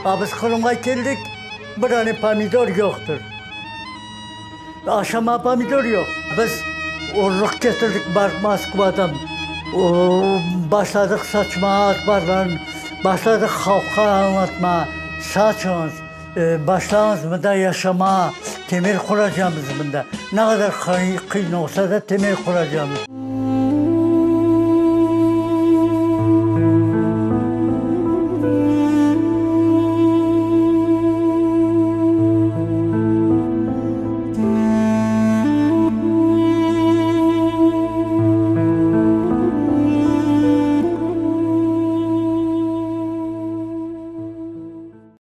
A biz Qırımğa keldik, bir ane pomidor yoqtır. Aşama pomidor yoq. Biz urluq ketirdik barıp Moskvadan. Başladıq saçmağa azbarlarnı, başladıq halqqa añlatmağa, saçıñız, başlañız mında yaşamağa, temel quracamız mında. Ne qadar qıyın olsa da temel quracamız.